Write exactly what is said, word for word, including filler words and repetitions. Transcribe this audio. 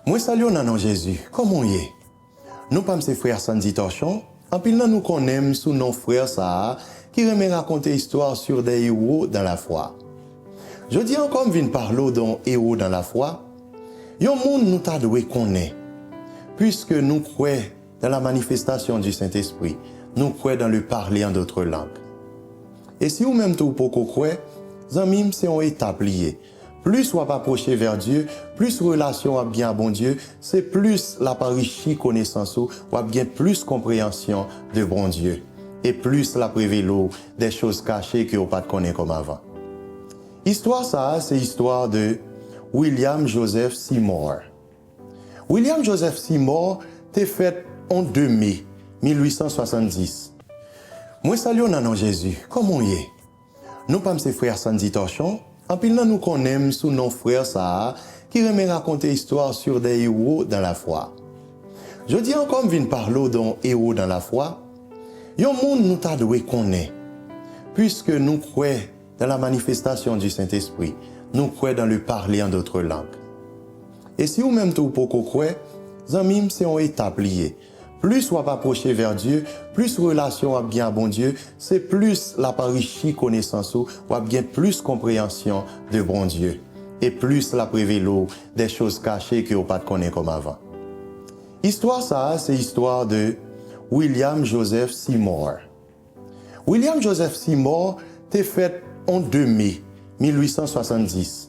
Mwen salye w nan non Jezi. Kòman w ye? Non pa m se frè Sandy Torchon. Anpil nan nou konnen m sou non frè sa a ki renmen rakonte istwa sur des héros dans la foi. Jodi a ankò m vin pale w de yon ewo dans la foi, yon moun nou ta dwe konnen, puiske nou kwè dans la manifestation du Saint-Esprit, nou kwè dans le parler en d'autres langues. E si ou menm tou ou poko kwè, zanmi m, se yon etap li ye. Plis w ap apwoche vè Dye, plis relasyon w ap gen a Bondye, se plis l ap anrichi konesans ou, w ap gen plis konpreyansyon de Bondye, e plis l ap revele w de choz kache ke w pa t konnen kòm avan. Istwa sa a se istwa de William Joseph Seymour. William Joseph Seymour te fèt yon de me mil ui san swasanndis. Mwen salye w nan non Jezi. Kòman w ye? Non pa m se frè Sandy Torchon. Anpil nan nou konnen m sou non frè sa a ki renmen rakonte istwa sur des héros dans la foi. Jodi a ankò m vin pale w de yon ewo dans la foi, yon moun nou ta dwe konnen, puiske nou kwè dans la manifestation du Saint-Esprit, nou kwè dans le parler en d'autres langues. E si ou menm tou ou poko kwè, zanmi m, se yon etap li ye. Plis w ap apwoche vè Dye, plis relasyon w ap gen a Bondye, se plis l ap anrichi konesans ou, w ap gen plis konpreyansyon de Bondye, e plis l ap revele w de choz kache ke w pa t konnen kòm avan. Istwa sa a se istwa de William Joseph Seymour. William Joseph Seymour te fèt yon de me mil ui san swasanndis.